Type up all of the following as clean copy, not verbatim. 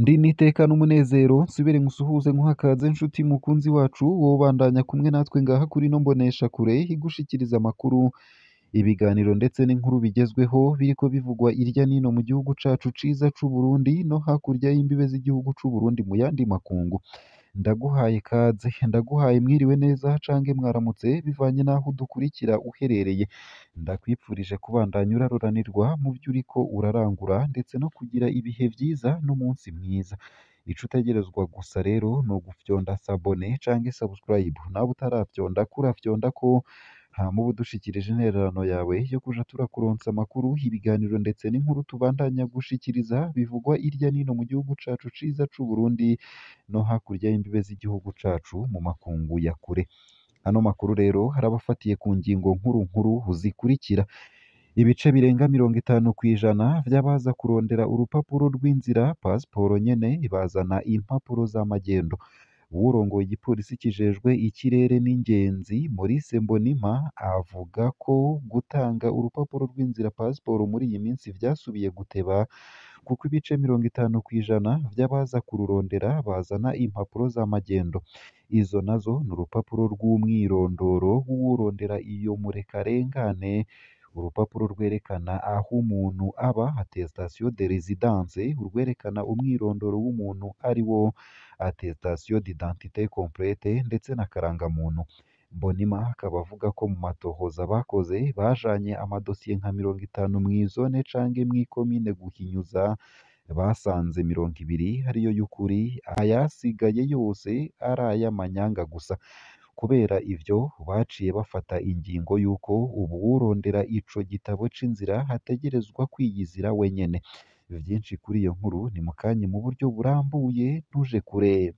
Ndi n'iteka n'umunezero nsubire nkusuhuze nkuhe akaze nshuti mukunzi wacu wobandanya kumwe natwe ngaha kuri ino mboneshakure igushikiriza amakuru, ibiganiro ndetse n'inkuru bigezweho biriko bivugwa irya nino mu gihugu cacu ciza c'Uburundi no hakurya y'imbibe z'igihugu c'Uburundi mu yandi makungu. Ndaguhaye kaze, ndaguhaye mwiriwe neza canke mwaramutse bivanye n'aho udukurikira uherereye. Ndakwipfurije kubandanya uraroranirwa mu vyo uriko urarangura ndetse no kugira ibihe vyiza n'umunsi mwiza. Ico utegerezwa gusa rero ni ugufyonda s'abonner canke subscribe, nawe utaravyondako urafyondako hama ube udushikirije intererano yawe yo kuja turakuronsa amakuru, ibiganiro ndetse n'inkuru tubandanya gushikiriza bivugwa irya nino mu gihugu cacu ciza c'Uburundi no hakurya y'imbibe z'igihugu cacu mu makungu ya kure. Ano makuru rero harabafatiye ku ngingo nkuru nkuru zikurikira: ibice birenga 50% vy'abaza kurondera urupapuro rw'inzira pasiporo nyene bazana impapuro z'amagendo. Uwurongoye igipolisi kijejwe ikirere n'ingenzi Maurice Mbonimpa avuga ko gutanga urupapuro rw'inzira pasiporo muri iyi minsi vyasubiye guteba kuko ibice 50% vy'abaza kururondera bazana impapuro z'amagendo. Izo nazo ni urupapuro rw'umwirondoro w'uwurondera iyo murekarengane, urupapuro rwerekana aho umuntu aba attestation de résidence, urwerekana umwirondoro w'umuntu ari wo attestation d'identité complète ndetse na karangamuntu. Mbonimpa akaba avuga ko mu matohoza bakoze bajanye amadosiye nka 50 mw'izone canke mw'ikomine guhinyuza, basanze 20 ariyo y'ukuri, ayasigaye yose ari ay'amanyanga gusa. Kubera ivyo baciye bafata ingingo y'uko ubu uwurondera ico gitabo c'inzira ategerezwa kwiyizira wenyene. Vyinshi kuri iyo nkuru ni mukanya mu buryo burambuye ntuje kure.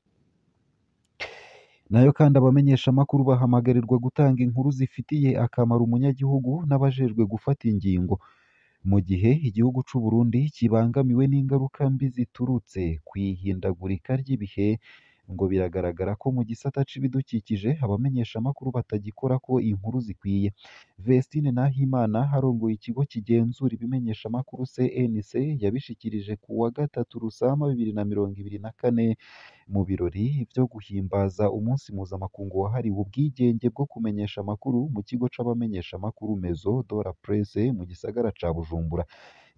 Nayo kandi abamenyeshamakuru bahamagarirwa gutanga inkuru zifitiye akamaro umunyagihugu n'abajejwe gufata ingingo. Mu gihe igihugu c'Uburundi kibangamiwe n'ingaruka mbi ziturutse kw'ihindagurika ry'ibihe, ngo biragaragara ko mu gisata c'ibidukikije abamenyeshamakuru batagikorako inkuru zikwiye. Vestine Nahimana arongoye ikigo kigenzura ibimenyeshamakuru CNC yabishikirije ku wa gatatu Rusama 2024 mu birori vyo guhimbaza umunsi mpuzamakungu wahariwe ubwigenge bwo kumenyesha amakuru mu kigo c'abamenyeshamakuru Maison de la Presse mu gisagara ca Bujumbura.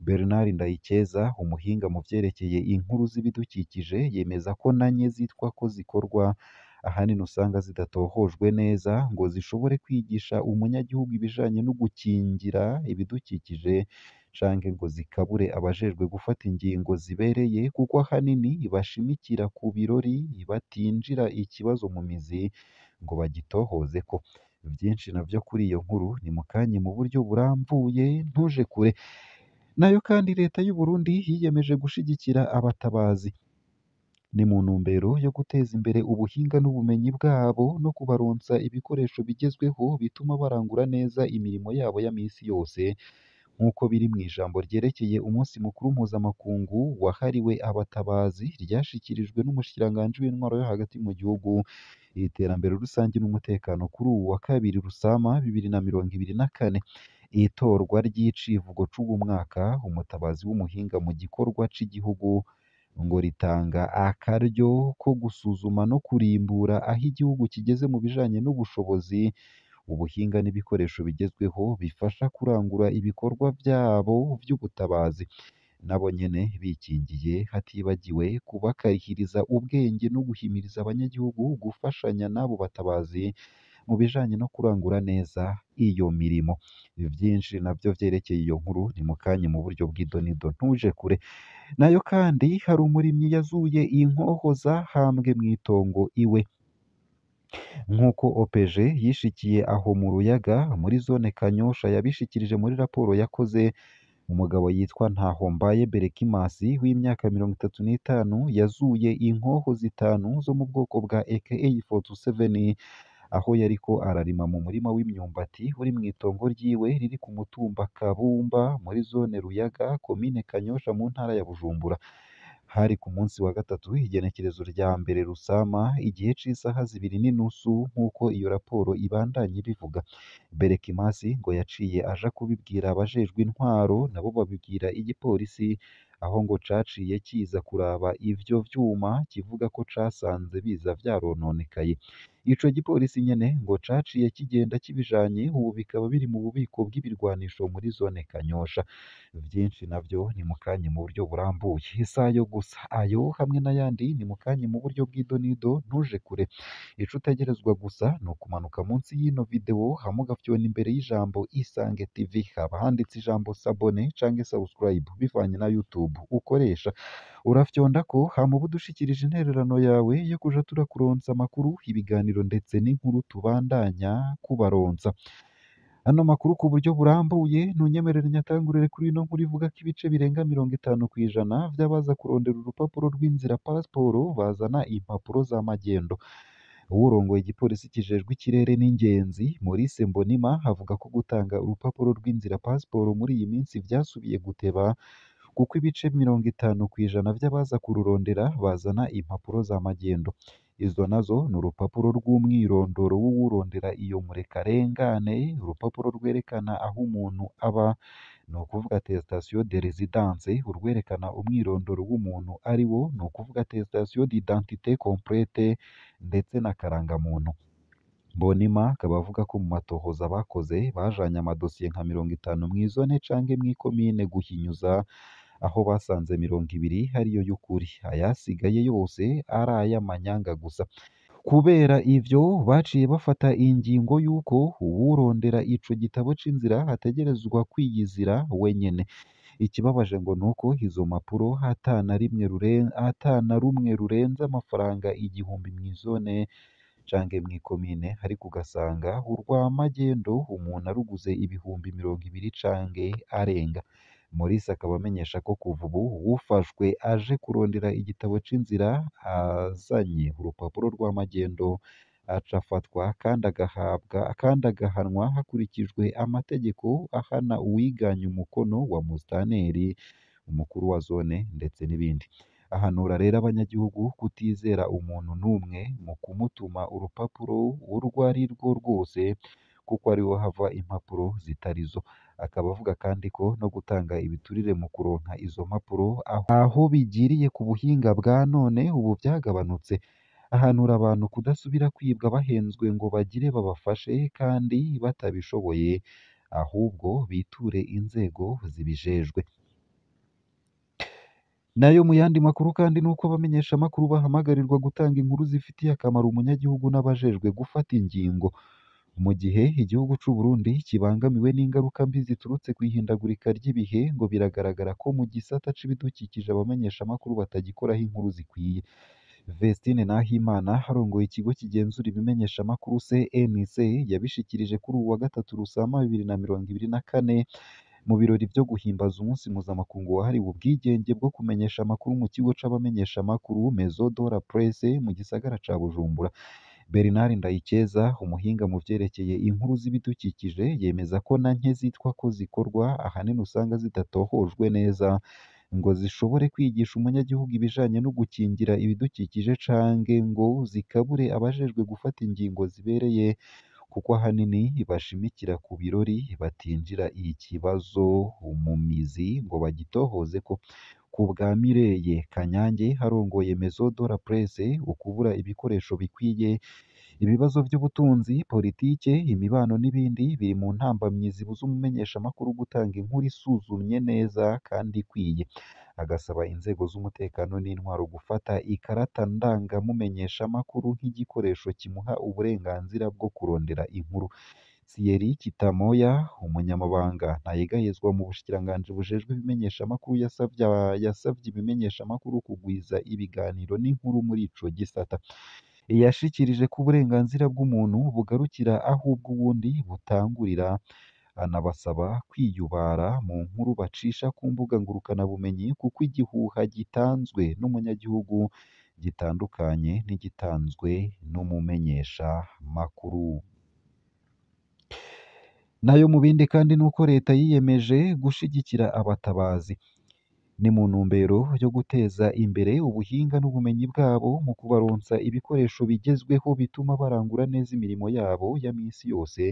Bernard Ndayikeza, umuhinga mu vyerekeye inkuru z'ibidukikije, yemeza ko nanye zitwa ko zikorwa ahanini usanga zidatohojwe neza ngo zishobore kwigisha umunyagihugu ibijanye no gukingira ibidukikije canke ngo zikabure abajejwe gufata ingingo zibereye kuko ahanini bashimikira ku birori batinjira ikibazo mu mizi ngo bagitohozeko. Vyinshi navyo kuri iyo nkuru ni mukanya mu buryo burambuye ntuje kure. Nayo kandi leta y'u Burundi yiyemeje gushigikira abatabazi. Ni mu ntumbero yo guteza imbere ubuhinga n'ubumenyi bwabo no kubaronsa ibikoresho bigezweho bituma barangura neza imirimo yabo ya misi yose, nk'uko biri mw'ijambo ryerekeye umunsi mukuru mpuzamakungu wahariwe abatabazi ryashikirijwe n'umushikiranganji w'intwaro yo hagati mu gihugu, iterambere rusangi n'umutekano kuri uwu wa kabiri Rusama 2024. Itorwa ry'icivugo c'uwu mwaka, umutabazi w'umuhinga mu gikorwa c'igihugu, ngo ritanga akaryo ko gusuzuma no kurimbura aho igihugu kigeze mu bijanye n'ubushobozi, ubuhinga n'ibikoresho bigezweho bifasha kurangura ibikorwa vyabo vy'ubutabazi. Nabo nyene bikingiye hatibagiwe kubakarihiriza ubwenge no guhimiriza abanyagihugu gufashanya n'abo batabazi mu bijanye no kurangura neza iyo mirimo. Vyinshi navyo vyerekeye iyo nkuru ni mukanya mu buryo bw'idonido ntuje kure. Nayo kandi hari umurimyi yazuye inkoho zahambwe mw'itongo iwe. Nk'uko OPG yishikiye aho mu Ruyaga muri zone Kanyosha yabishikirije muri raporo yakoze, umugabo yitwa Ntahombaye Berekimasi w'imyaka 35 yazuye inkoho zitanu zo mu bwoko bwa AK47 aho yariko ararima mu murima w'imyumbati uri mw'itongo ryiwe riri ku mutumba Kabumba muri zone Ruyaga komine Kanyosha mu ntara ya Bujumbura. Hari ku munsi wa gatatu igenekerezo rya mbere Rusama igihe c'isaha 2:30 nk'uko iyo raporo ibandanya ibivuga. Berekimasi ngo yaciye aja kubibwira abajejwe intwaro nabo babibwira igipolisi, aho ngo caciye kiza kuraba ivyo vyuma kivuga ko casanze biza vyarononekaye. Ico gipolisi nyene ngo caciye kigenda kibijanye, ubu bikaba biri mu bubiko bw'ibirwanisho muri zone Kanyosha. Vyinshi navyo ni mukanya mu buryo burambuye. Isayo gusa ayo hamwe n'ayandi ni mukanya mu buryo bw'idonido, ntuje kure. Ico utegerezwa gusa ni ukumanuka munsi y'ino video hama ugafyona imbere y'ijambo Isange TV, haba handitse ijambo s'abonner canke subscribe bivanye na YouTube ukoresha. Urafyondako hama uba udushikirije intererano yawe yo kuja turakuronsa amakuru, ibiganiro ndetse n'inkuru tubandanya kubaronsa. Ano makuru ku buryo burambuye ntunyemerere nyatangurire kuri ino nkuru ivuga ko ibice birenga 50% vy'abaza kurondera urupapuro rw'inzira pasiporo bazana impapuro za magendo. Uwurongoye igipolisi kijejwe ikirere n'ingenzi Maurice Mbonima avuga ko gutanga urupapuro rw'inzira pasiporo muri iyi minsi vyasubiye guteba, kuko ibice 50% vy'abaza kururondera bazana impapuro za magendo. Izo nazo ni urupapuro rw'umwirondoro w'uwurondera iyo murekarengane, urupapuro rwerekana aho umuntu aba, ni ukuvuga attestation de résidence, urwerekana umwirondoro w'umuntu ari wo, ni ukuvuga attestation d'identité complète, ndetse na karangamuntu. Mbonima akaba avuga ko mu matohoza bakoze bajanye amadosiye nka 50 mw'izone canke mw'ikomine guhinyuza, aho basanze 20 ariyo y'ukuri, ayasigaye yose ari ay'amanyanga gusa. Kubera ivyo baciye bafata ingingo y'uko uwurondera ico gitabo c'inzira ategerezwa kwiyizira wenyene. Ikibabaje ngo nuko izo mpapuro ata na rumwe rurenza amafaranga 1000 mw'izone canke mw'ikomine, ariko ugasanga urwa magendo umuntu aruguze 20,000 canke arenga. Maurice akaba amenyesha ko kuva ubu uwufashwe aje kurondera igitabo c'inzira azanye urupapuro rwa magendo aca afatwa kandi agahanwa hakurikijwe amategeko ahana uwiganye umukono wa musitanteri, umukuru wa zone ndetse n'ibindi. Ahanura rero abanyagihugu kutizera umuntu n'umwe mu kumutuma urupapuro urwo ari rwo rwose, kuko ariho hava impapuro zitarizo. Akaba avuga kandi ko no gutanga ibiturire mu kuronka izo mpapuro aho bigiriye ku buhinga bwa none ubu vyagabanutse. Ahanura abantu kudasubira kwibwa bahenzwe ngo bagire babafashe kandi batabishoboye, ahubwo biture inzego zibijejwe. Nayo mu yandi makuru kandi nuko abamenyeshamakuru bahamagarirwa gutanga inkuru zifitiye akamaro umunyagihugu n'abajejwe gufata ingingo. Mu gihe igihugu c'u Burundi kibangamiwe n'ingaruka mbi ziturutse kw'ihindagurika ry'ibihe, ngo biragaragara ko mu gisata c'ibidukikije abamenyeshamakuru batagikoraho inkuru zikwiye. Vestine Nahimana arongoye ikigo kigenzura ibimenyeshamakuru CNC yabishikirije kuri uwu wa gatatu Rusama 2024 mu birori vyo guhimbaza umunsi mpuzamakungu wahariwe ubwigenge bwo kumenyesha amakuru mu kigo c'abamenyeshamakuru Maison de la Presse mu gisagara ca Bujumbura. Bernard Ndayikeza, umuhinga mu vyerekeye inkuru z'ibidukikije, yemeza ko na nke zitwa ko zikorwa ahanini usanga zidatohojwe neza ngo zishobore kwigisha umunyagihugu ibijanye no gukingira ibidukikije canke ngo zikabure abajejwe gufata ingingo zibereye, kuko ahanini bashimikira ku birori batinjira ikibazo mu mizi ngo bagitohozeko. Ku bwa Mireye Kanyange arongoye Maison de la Presse, ukubura ibikoresho bikwiye, ibibazo vy'ubutunzi, politike, imibano n'ibindi biri mu ntambamyi zibuza umumenyeshamakuru gutanga inkuru isuzumye neza kandi ikwiye. Agasaba inzego z'umutekano n'intwaro gufata ikarata ndangamumenyeshamakuru nk'igikoresho kimuha uburenganzira bwo kurondera inkuru. Thierry Kitamoya, umunyamabanga ntayegayezwa mu bushikiranganji bujejwe ibimenyeshamakuru, yasavye ibimenyeshamakuru kugwiza ibiganiro n'inkuru muri ico gisata. Yashikirije ko uburenganzira bw'umuntu bugarukira aho ubw'uwundi butangurira, anabasaba kwiyubara mu nkuru bacisha ku mbuga ngurukanabumenyi, kuko igihuha gitanzwe n'umunyagihugu gitandukanye n'igitanzwe n'umumenyeshamakuru. Nayo mu bindi kandi nuko leta yiyemeje gushigikira abatabazi. Ni mu ntumbero yo guteza imbere ubuhinga n'ubumenyi bwabo mu kubaronsa ibikoresho bigezweho bituma barangura neza imirimo yabo ya misi yose,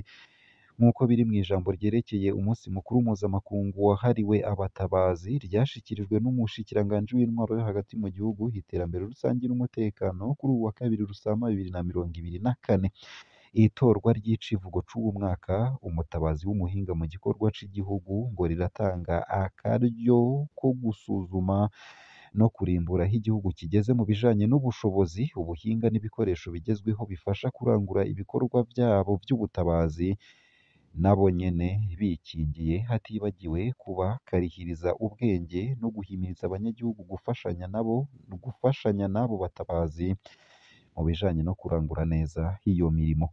Nk'uko biri mw'ijambo ryerekeye umunsi mukuru mpuzamakungu wahariwe abatabazi ryashikirijwe n'umushikiranganji w'intwaro yo hagati mu gihugu, iterambere rusangi n'umutekano kuri uwu wa kabiri Rusama 2024. Itorwa ry'icivugo c'uwu mwaka, umutabazi w'umuhinga mu gikorwa c'igihugu, ngo riratanga akaryo ko gusuzuma no kurimbura aho igihugu kigeze mu bijanye n'ubushobozi, ubuhinga n'ibikoresho bigezweho bifasha kurangura ibikorwa vyabo vy'ubutabazi, nabo nyene bikingiye, hatibagiwe kubakarihiriza ubwenge no guhimiriza abanyagihugu gufashanya n'abo batabazi mu bijanye no kurangura neza iyo mirimo.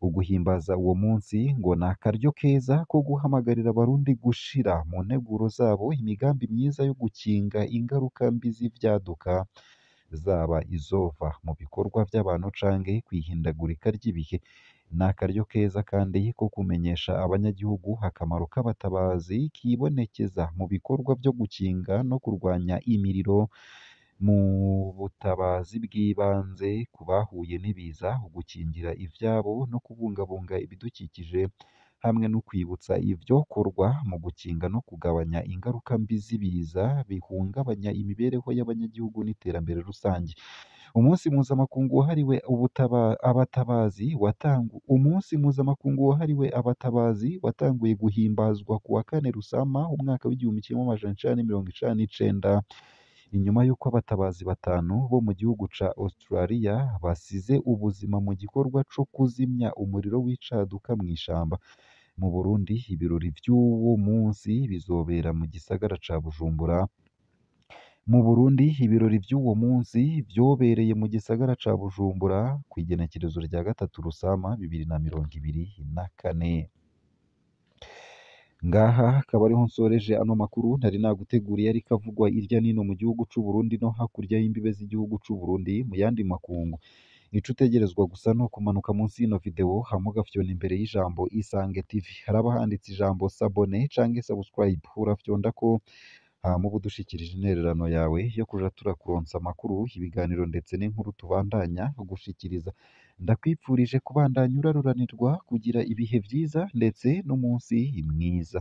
Uguhimbaza uwo munsi ngo ni akaryo keza ko guhamagarira abarundi gushira mu nteguro zabo imigambi myiza yo gukinga ingaruka mbi z'ivyaduka, zaba izova mu bikorwa vy'abantu canke kw'ihindagurika ry'ibihe. Ni akaryo keza kandi ko kumenyesha abanyagihugu akamaro k'abatabazi kibonekeza mu bikorwa vyo gukinga no kurwanya imiriro, mu butabazi bw'ibanze ku bahuye n'ibiza, ugukingira ivyabo no kubungabunga ibidukikije, hamwe no kwibutsa ivyokorwa mu gukinga no kugabanya ingaruka mbi z'ibiza bihungabanya imibereho y'abanyagihugu n'iterambere rusangi. Umunsi mpuzamakungu wahariwe abatabazi umunsi mpuzamakungu wahariwe abatabazi watanguye guhimbazwa ku wa kane Rusama umwaka w'1999, inyuma y'uko abatabazi batanu bo mu gihugu ca Australia basize ubuzima mu gikorwa co kuzimya umuriro w'icaduka mw'ishamba. Mu Burundi ibirori vy'uwo munsi bizobera mu gisagara ca Bujumbura. Mu Burundi ibirori vy'uwo munsi vyobereye mu gisagara ca Bujumbura kw'igenekerezo rya 3 Rusama 2024. Ngaha akaba ariho nsoreje ano makuru nari naguteguriye ariko avugwa irya nino mu gihugu c'u Burundi no hakurya y'imbibe z'igihugu c'u Burundi mu yandi makungu. Ico utegerezwa gusa ni ukumanuka munsi y'ino video hama ugafyona imbere y'ijambo Isange TV, haraba handitse ijambo s'abonner canke subscribe, urafyondako hama uba udushikirije intererano yawe yo kuja turakuronsa amakuru, ibiganiro ndetse n'inkuru tubandanya gushikiriza. Ndakwipfurije kubandanya uraruranirwa kugira ibihe vyiza ndetse n'umunsi mwiza.